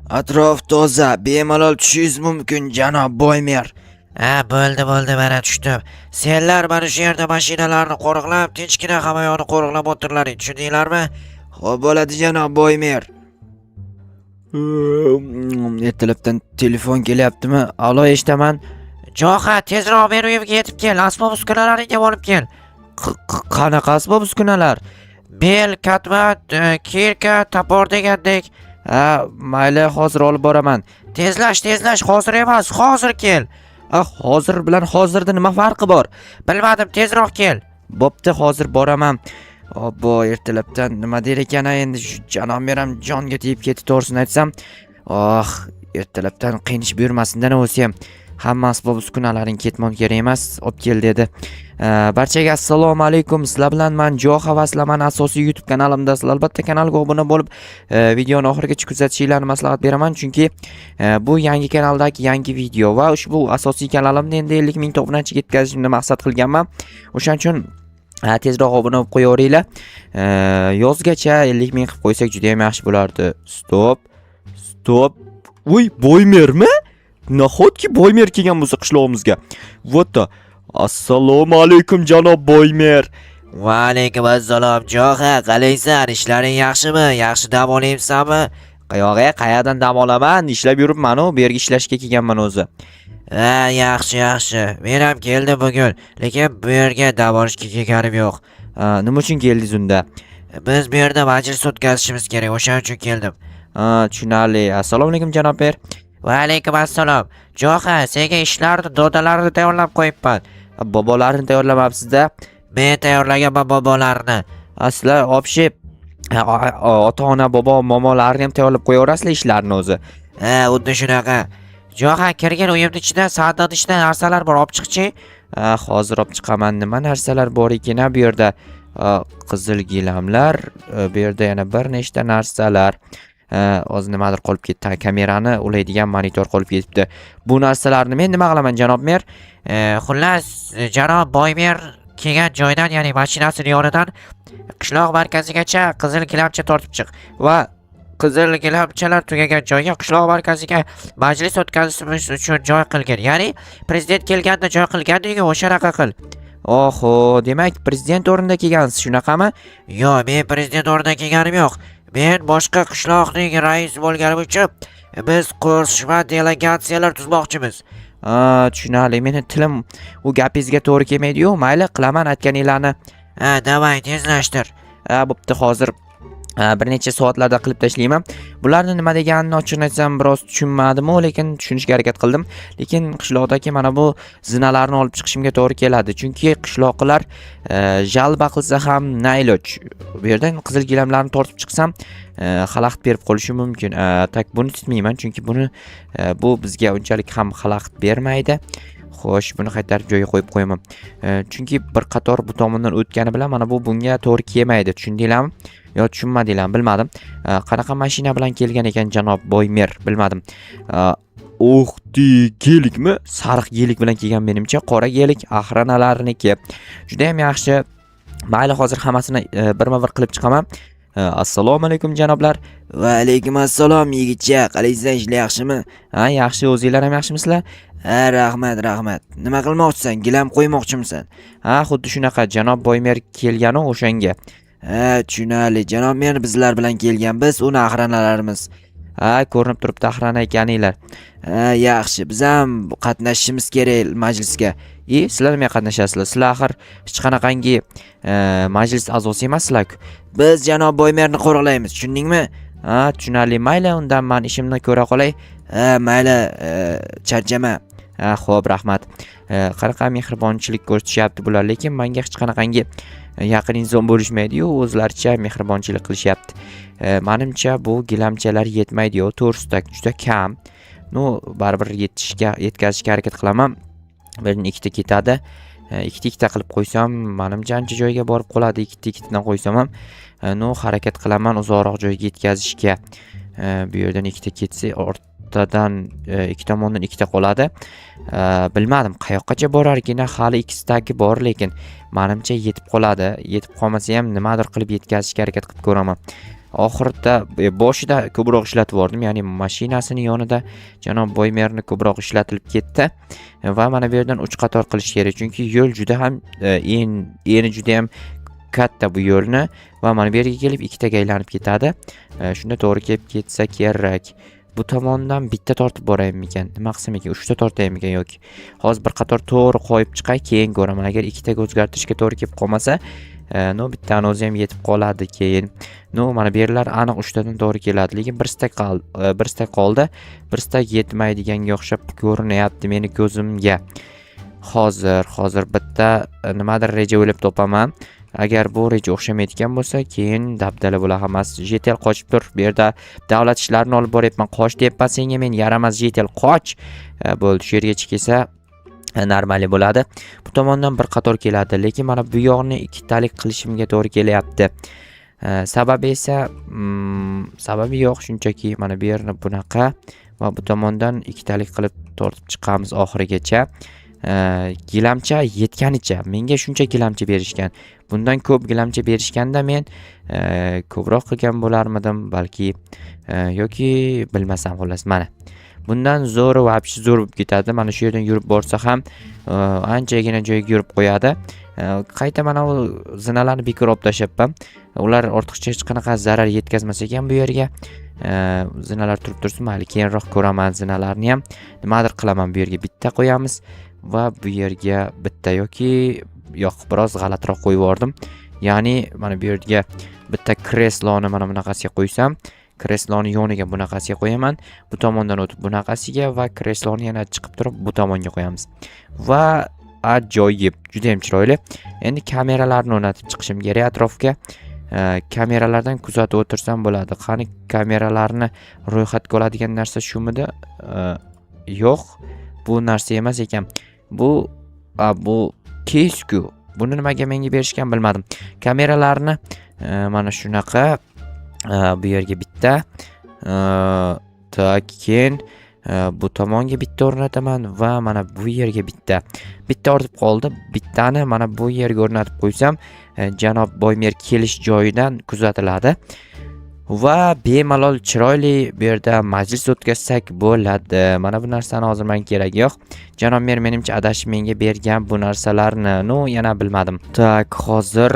Atrof toza, bemalol tushishingiz mumkin, janob boymer. Ha, bo'ldi, bo'ldi, mana tushdim. Senlar mana shu yerda mashinalarni qo'riqlab, tinchgina hamma yoqni qo'riqlab o'tirlaring, tushundinglarmi? Xo'p bo'ladi, janob boymer. Ertalabdan telefon kelyaptimi? Alo, eshitaman. Jo'xa, tezroq meni uyimga yetib kel, asbob uskunalaringni olib kel. Qanaqa asbob uskunalar? Bel, katman, kirka, topor degandek. Ha, mayli, hozir olib boraman. Tezlash, tezlash, hozir emas, hozir kel. Ah, hozir bilan hozirda nima farqi bor? Bilmadim, tezroq kel. Bo'pti, hozir boraman. Obbo, ertalabdan nima der ekan a endi shu janob mer ham jonga tegib ketdi, to'g'risini aytsam. Oh, ertalabdan qiynish buyurmasin-da o'zi ham. Hamma asbob uskunalaring ketmon kerak emas, olib kel dedi. Barchaga assalomu alaykum. Sizlar bilan man Joha va sizlar mani asosiy YouTube kanalimdasizlar. Albatta kanalga obuna bo'lib, videoni oxirigacha kuzatishinglarni maslahat beraman, chunki bu yangi kanaldagi yangi video va ushbu asosiy kanalimni endi 50 mingta obunachiga yetkazishimni maqsad qilganman. O'shaning uchun tezroq obuna bo'lib qo'yaveringlar. Yozgacha 50 ming qilib qo'ysak juda ham yaxshi bo'lardi. Стоп. Стоп. Voy, boymermi? Nahotki boymer kelgan bo'lsa qishlog'imizga? Вот. Assalomu alaykum, janob boymer. Va alaykum assalom, Jo'xa, qalaysan? Ishlaring yaxshimi? Yaxshi dam olyapsanmi? Qayog'a, qayerdan dam olaman? Ishlab yuribman-u, bu yerga ishlashga kelganman o'zi. Ha, yaxshi, yaxshi. Men ham keldim bugun, lekin bu yerga dam olishga kelganim yo'q. Nima uchun keldingiz unda? Biz bu yerda majlis o'tkazishimiz kerak, o'shaning uchun keldim. Ha, tushunarli. Assalomu alaykum, janob mer. Va alaykum assalom. Jo'xa, senga ishlarni, dodalarni tayyorlab qo'yibman. Bobolarni tayyorlamabsiz-da. Men tayyorlaganman bobolarni. Sizlar вообще ota-ona, bobo, momolarni ham tayyorlab qo'yaverasizlar ishlarni o'zi. Ha, xuddi shunaqa. Jo'xa, kirgin, uyimni ichida, sandiqni ichida narsalar bor, olib chiqchi. Ha, hozir olib chiqaman. Nima narsalar bor ekan bu yerda? Qizil gilamlar, bu yerda yana bir nechta narsalar. Hozir nimadir qolib ketdi. Kamerani ulaydigan monitor qolib ketibdi. Bu narsalarni men nima qilaman, janob mer? Xullas, janob boymer kelgan joydan, ya'ni mashinasini yonidan qishloq markazigacha qizil gilamcha tortib chiq va qizil gilamchalar tugagan joyga, qishloq markaziga majlis o'tkazishimiz uchun joy qilgin. Ya'ni prezident kelganda joy qilgandek, o'shanaqa qil. Oho, demak, prezident o'rnida kelgansiz, shunaqami? Yo'q, men prezident o'rnida kelganim yo'q. Men boshqa qishloqning raisi bo'lganim uchun biz qo'shma delegatsiyalar tuzmoqchimiz. Ha, tushunarli. Meni tilim u gapingizga to'g'ri kelmaydi-yu. Mayli, qilaman aytganinglarni. Ha, давай, tezlashtir. Ha, bo'pti, hozir bir necha soatlarda qilib tashlayman. Bularni nima deganini ochig'ini aytsam biroz tushunmadim-u, lekin tushunishga harakat qildim. Lekin qishloqdagi mana bu zinalarni olib chiqishimga to'g'ri keladi. Chunki qishloqilar жалоба qilsa ham nailoj. Bu yerdan qizil gilamlarni tortib chiqsam, xalaqit berib qolishi mumkin. Так, buni tutmayman, chunki bu bizga unchalik ham xalaqit bermaydi. Xo'sh, buni qaytarib joyiga qo'yib qo'yaman. Chunki bir qator bu tomondan o'tgani bilan mana bu bunga to'g'ri kelmaydi. Tushundinglarmi? Yo tushunmadinglarmi, bilmadim. Qanaqa mashina bilan kelgan ekan janob boymer, bilmadim. Uh ти, gelikmi? Sariq gelik bilan kelgan menimcha, qora gelik охрана larniki. Juda ham yaxshi. Mayli, hozir hammasini birma-bir qilib chiqaman. Assalomu alaykum, janoblar. Va alaykum assalom, yigitcha. Qalaysan, ishlar yaxshimi? Ha, yaxshi, o'zinglar ham yaxshimisizlar? Ha, rahmat, rahmat. Nima qilmoqchisan? Gilam qo'ymoqchimisan? Ha, xuddi shunaqa, janob boymer kelganu o'shanga. Ha, tushunarli. Janob mer bizlar bilan kelgan. Biz uni охрана larimiz. Ha, ko'rinib turibdi охрана ekaninglar. Ha, yaxshi. Biz ham qatnashishimiz kerak majlisga. E, sizlar nimaga qatnashasizlar? Sizlar axir hech qanaqangi majlis a'zosi emassizlar-ku. Biz janob boymerni qo'riqlaymiz, tushundingmi? Ha, tushunarli. Mayli, undan man ishimni ko'ra qolay. Ha, mayli, charchama. Ha, xo'p, rahmat. Qanaqa mehribonchilik ko'rsatishyapti bular, lekin menga hech qanaqangi yaqin inson bo'lishmaydi-yu, o'zlaricha mehribonchilik qilishyapti. Manimcha bu gilamchalar yetmaydi-yu, to'g'risi juda kam. Ну, baribir yetkazishga harakat qilaman. Bir ikkita ketadi. Ikkita ikkita qilib qo'ysam, manimcha ancha joyga borib qoladi, ikkita ikkitadan qo'ysam ham. Ну, harakat qilaman uzoqroq joyga yetkazishga. Bu yerdan ikkita ketsa, ortadan ikki tomondan ikkita qoladi. Bilmadim, qayoqqacha borarkin, hali ikkitaki bor, lekin manimcha yetib qoladi. Yetib qolmasa ham nimadir qilib yetkazishga harakat qilib ko'raman. Oxirida, boshida ko'proq ishlatib yubordim, ya'ni mashinasini yonida janob boymerni ko'proq ishlatilib ketdi. Va mana bu yerdan 3 qator qilish kerak, chunki yo'l juda ham eni juda ham katta bu yo'lni, va mana bu yerga kelib ikkitaga aylanib ketadi. Shunda to'g'ri kelib ketsa kerak. Bu tomondan bitta tortib boraymikan, nima qilsam ekan, uchta tortaymikan yoki hozir bir qator to'g'ri qo'yib chiqay, keyin ko'raman. Agar ikkitaga o'zgartirishga to'g'ri kelib qolmasa, ну, bittani o'zi ham yetib qoladi keyin. Ну, mana bu yerlar aniq uchtadan to'g'ri keladi, lekin bir stak bir stak qoldi, bir stak yetmaydiganga o'xshab ko'rinyapti meni ko'zimga. Hozir bitta nimadir reja o'ylab topaman. Agar bu reja o'xshamaydigan bo'lsa, keyin dabdala bo'ladi hammasi. Житель, qochib tur, bu yerda davlat ishlarini olib boryapman, qoch deyapman senga men, yaramas житель, qoch. Bo'ldi, shu yergacha kelsa нормальный bo'ladi. Bu tomondan bir qator keladi, lekin mana bu yoqni ikkitalik qilishimga to'g'ri kelyapti. Sababi esa sababi yo'q, shunchaki mana bu yerni bunaqa va bu tomondan ikkitalik qilib tortib chiqamiz oxirigacha. Gilamcha yetganicha, menga shuncha gilamcha berishgan. Bundan ko'p gilamcha berishganda men ko'proq qilgan bo'larmidim balki, yoki bilmasam, xullas, mana. Bundan zo'ri, вообще zo'r bo'lib ketadi. Mana shu yerdan yurib borsa ham anchagina joyga yurib qo'yadi. Qayta mana bu zinalarni bekor olib tashlabman. Ular ortiqcha hech qanaqa zarar yetkazmas ekan bu yerga. Zinalar turib tursin, mayli, keyinroq ko'raman zinalarni ham. Nimadir qilaman, bu yerga bitta qo'yamiz va bu yerga bitta yoki yo'q, biroz g'alatiroq qo'yib yubordim. Ya'ni mana bu yerga bitta kresloni mana bunaqasiga qo'ysam, kresloni yoniga bunaqasiga qo'yaman. Bu tomondan o'tib bunaqasiga va kresloni yana chiqib turib bu tomonga qo'yamiz. Va ajoyib, juda ham chiroyli. Endi kameralarni o'rnatib chiqishim kerak atrofga. Kameralardan kuzatib o'tirsam bo'ladi. Qani, kameralarni ro'yxatga oladigan narsa shumidi? Yo'q, bu narsa emas ekan. Bu keysku. Buni nimaga menga berishgan bilmadim. Kameralarni mana shunaqa bu yerga bitta, так, keyin bu tomonga bitta o'rnataman va mana bu yerga bitta. Bitta ortib qoldi. Bittani mana bu yerga o'rnatib qo'ysam, janob boymer kelish joyidan kuzatiladi. Va bemalol chiroyli bu yerda majlis o'tkazsak bo'ladi. Mana bu narsani hozir menga keragi yo'q. Janob mer menimcha adashib menga bergan bu narsalarni. Ну, yana bilmadim. Так, hozir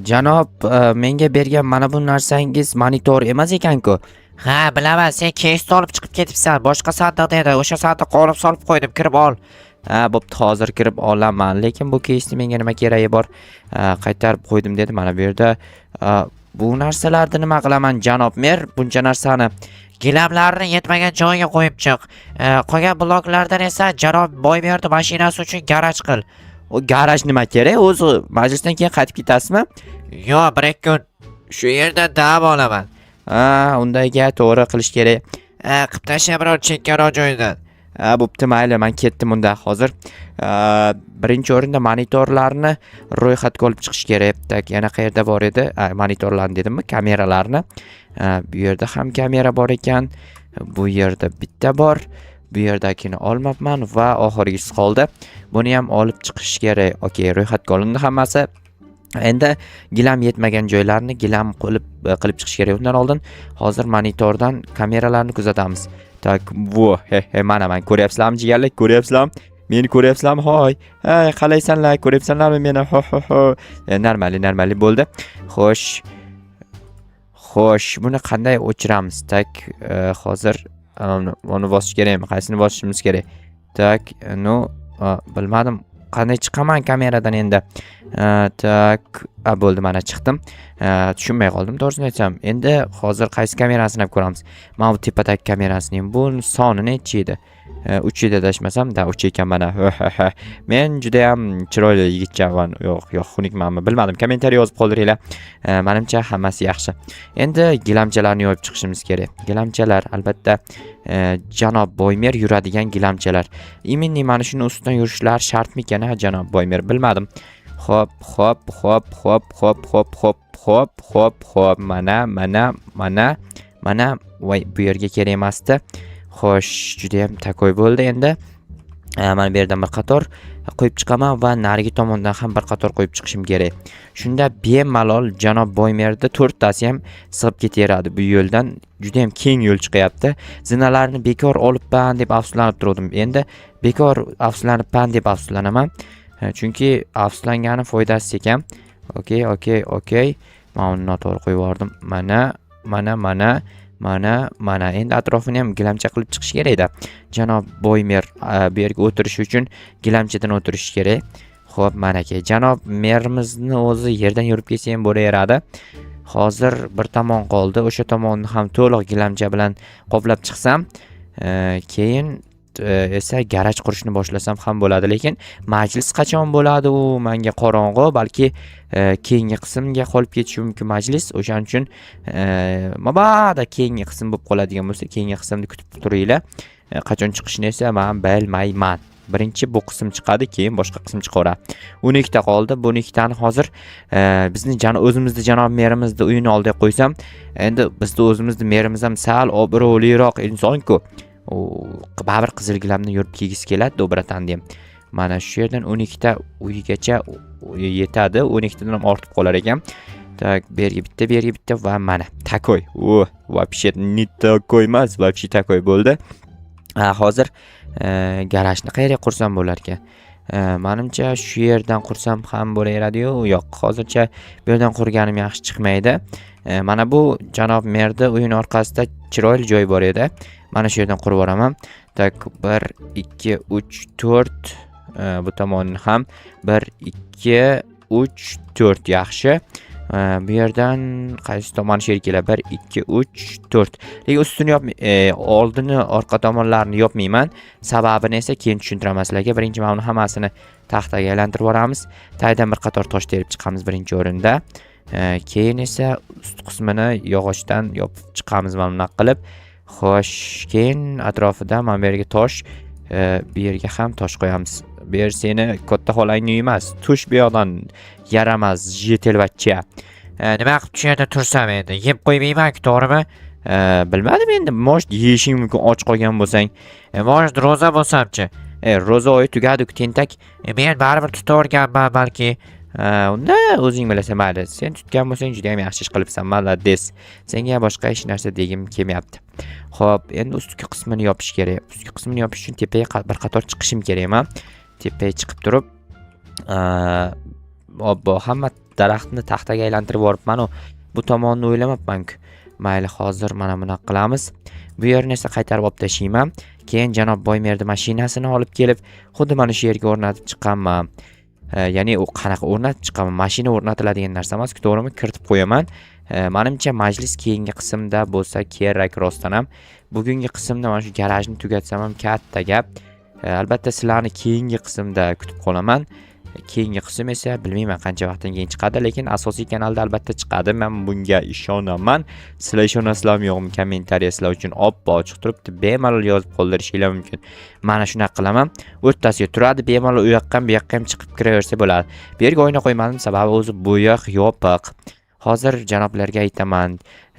janob menga bergan mana bu narsangiz monitor emas ekan-ku. Ha, bilaman, sen keysni olib chiqib ketibsan. Boshqa sandiqda edi. O'sha sandiqqa olib solib qo'ydim, kirib ol. Ha, bo'pti, hozir kirib olaman. Lekin bu keysni menga nima keragi bor? Ha, qaytarib qo'ydim dedi. Mana bu yerda bu narsalarni nima qilaman, janob mer? Buncha narsani. Gilamlarni yetmagan joyiga qo'yib chiq. Qolgan bloklardan esa janob Boyberdi mashinasi uchun garaj qil. O garaj nima kerak? O'zi majlisdan keyin qaytib ketasizmi? Yo, bir ikki kun shu yerda dam olaman. Ha, undayga to'g'ri qilish kerak. Qilib tashla biror chekkaroq joydan. Ha, bo'pti, mayli, men ketdim unda hozir. Birinchi o'rinda monitorlarni ro'yxatga olib chiqish kerak. Так, yana qayerda bor edi? Ha, monitorlarni dedimmi? Kameralarni. Ha, bu yerda ham kamera bor ekan. Bu yerda bitta bor. Bu yerdagini olmabman va oxirgisi qoldi. Buni ham olib chiqish kerak. Okey, ro'yxatga olindi hammasi. Endi gilam yetmagan joylarni gilam qilib chiqish kerak. Undan oldin hozir monitordan kameralarni kuzatamiz. Так, bu, he he, mana man, ko'ryapsizlarmi, jigarlar, ko'ryapsizlarmi? Meni ko'ryapsizlarmi? Hoy. Hey, qalaysanlar? Ko'ryapsanlarmi meni? Ho ho ho. Нормальный, нормальный bo'ldi. Xo'sh. Xo'sh, buni qanday o'chiramiz? Так, hozir uni bosish kerakmi? Qaysini bosishimiz kerak? Так, ну, bilmadim. Qanday chiqaman kameradan endi? Так, bo'ldi, mana chiqdim. Tushunmay qoldim, to'g'risini aytsam. Endi hozir qaysi kamerasini olib ko'ramiz? Mana bu tepadagi kamerasining bu soni nechi edi? 3 edi adashmasam, да, 3 ekan mana. Men juda ham chiroyli yigitchaman. Yo'q, yo'q, xunukmanmi, bilmadim. Kommentariy yozib qoldiringlar. Menimcha hammasi yaxshi. Endi gilamchalarni yoyib chiqishimiz kerak. Gilamchalar albatta, janob Boymer yuradigan gilamchalar. Именно mana shuni ustidan yurishlar shartmikan, ha, janob Boymer, bilmadim. Xo'p, xo'p, xo'p, xo'p, xo'p, xo'p, xo'p, xo'p, xo'p, xo'p, mana, mana, mana, mana, voy, bu yerga kerak emasdi. Xo'sh, juda ham такой bo'ldi endi. Mana bu yerdan bir qator qo'yib chiqaman va narigi tomondan ham bir qator qo'yib chiqishim kerak. Shunda bemalol janob boymerda to'rttasi ham sig'ib ketaveradi bu yo'ldan. Juda ham keng yo'l chiqyapti. Zinalarni bekor olibman deb afsuslanib turdim. Endi bekor afsuslanibman deb afsuslanaman. Chunki afsuslangani foydasiz ekan. Okey, okey, okey. Men uni noto'g'ri qo'yib yubordim. Mana, mana, mana, mana, mana. Endi atrofini ham gilamcha qilib chiqish kerak-da. Janob boymer bu yerga o'tirishi uchun gilamchadan o'tirishi kerak. Xo'p, manaki janob merimizni o'zi yerdan yurib ketsa ham bo'laveradi. Hozir bir tomon qoldi. O'sha tomonni ham to'liq gilamcha bilan qoplab chiqsam, keyin esa garaj qurishni boshlasam ham bo'ladi. Lekin majlis qachon bo'ladi u menga qorong'u, balki keyingi qismga qolib ketishi mumkin majlis. O'shaning uchun mabodo keyingi qism bo'lib qoladigan bo'lsa, keyingi qismni kutib turinglar. Qachon chiqishini esa men bilmayman. Birinchi bu qism chiqadi, keyin boshqa qism chiqaveradi. 12 ta qoldi. Bu 12 tani hozir bizni o'zimizni janob merimizni uyini oldiga qo'ysam, endi bizni o'zimizni merimiz ham sal obro'liroq inson-ku. U baribir qizil gilamni yurib kiygisi keladi, братан deyam. Mana shu yerdan 12 ta uyigacha yetadi. 12 tadan ham ortib qolar ekan. Так, bu yerga bitta, bu yerga bitta va mana такой. O, вообще не такой emas, вообще такой bo'ldi. Ha, hozir garajni qayerga qursam bo'lar ekan? Manimcha shu yerdan qursam ham bo'laveradi-yu, yo'q, hozircha bu yerdan qurganim yaxshi chiqmaydi. Mana bu janob merni uyini orqasida chiroyli joy bor edi. Mana shu yerdan qurib yuboraman. Так, 1, 2, 3, 4, bu tomonni ham 1, 2, 3, 4 yaxshi. Bu yerdan qaysi tomoni shu yerga keladi? 1, 2, 3, 4. Lekin ustini oldini, orqa tomonlarini yopmayman. Sababini esa keyin tushuntiraman sizlarga. Birinchi mana buni hammasini taxtaga aylantirib yuboramiz. Tagidan bir qator tosh terib chiqamiz birinchi o'rinda. Keyin esa ust qismini yog'ochdan yopib chiqamiz mana bunaqa qilib. Xo'sh, keyin atrofida mana bu yerga tosh, bu yerga ham tosh qo'yamiz. Bu yer seni katta xolangni uyi emas. Tush bu yoqdan, yaramas jetelvachcha. Nima qilib shu yerda tursam endi? Yeb qo'ymayman-ku, to'g'rimi? Bilmadim endi, может yeyishing mumkin och qolgan bo'lsang. Может ro'za bo'lsamchi? Ro'za oyi tugadi-ku, tentak. Men baribir tutaverganman balki. Unda o'zing bilasan, mayli. Sen tutgan bo'lsang juda ham yaxshi ish qilibsan, молодец. Senga boshqa hech narsa degim kelmayapti. Xo'p, endi ustki qismini yopish kerak. Ustki qismini yopish uchun tepaga bir qator chiqishim kerak man. Tepaga chiqib turib, obbo, hamma daraxtni taxtaga aylantirib yuboribman-u. Bu tomonni o'ylamabman-ku. Mayli, hozir mana bunaqa qilamiz. Bu yerni esa qaytarib olib tashlayman. Keyin janob boymerni mashinasini olib kelib, xuddi mana shu yerga o'rnatib chiqaman. Ya'ni u qanaqa o'rnatib chiqaman? Mashina o'rnatiladigan narsa emas-ku, to'g'rimi? Kiritib qo'yaman. Manimcha majlis keyingi qismda bo'lsa kerak rostdan ham. Bugungi qismda mana shu garajni tugatsam ham katta gap. Albatta sizlarni keyingi qismda kutib qolaman. Keyingi qism esa bilmayman qancha vaqtdan keyin chiqadi, lekin asosiy kanalda albatta chiqadi. Men bunga ishonaman. Sizlar ishonasizlarmi yo'qmi, kommentariya sizlar uchun oppoq ochiq turibdi. Bemalol yozib qoldirishinglar mumkin. Mana shunaqa qilaman. O'rtasiga turadi, bemalol u yoqqa ham bu yoqqa ham chiqib kiraversa bo'ladi. Bu yerga oyna qo'ymadim, sababi o'zi bu yoq yopiq. Hozir janoblarga aytaman.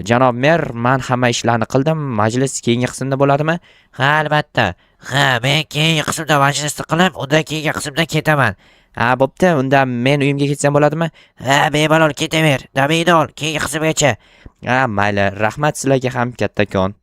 Janob mer, men hamma ishlarni qildim. Majlis keyingi qismda bo'ladimi? Ha, albatta. Ha, men keyingi qismda majlisni qilib, undan keyingi qismda ketaman. Ha, bo'pti. Unda men uyimga ketsam bo'ladimi? Ha, bemalol ketaver. Damingni ol, keyingi qismgacha. Ha, mayli. Rahmat sizlarga ham kattakon.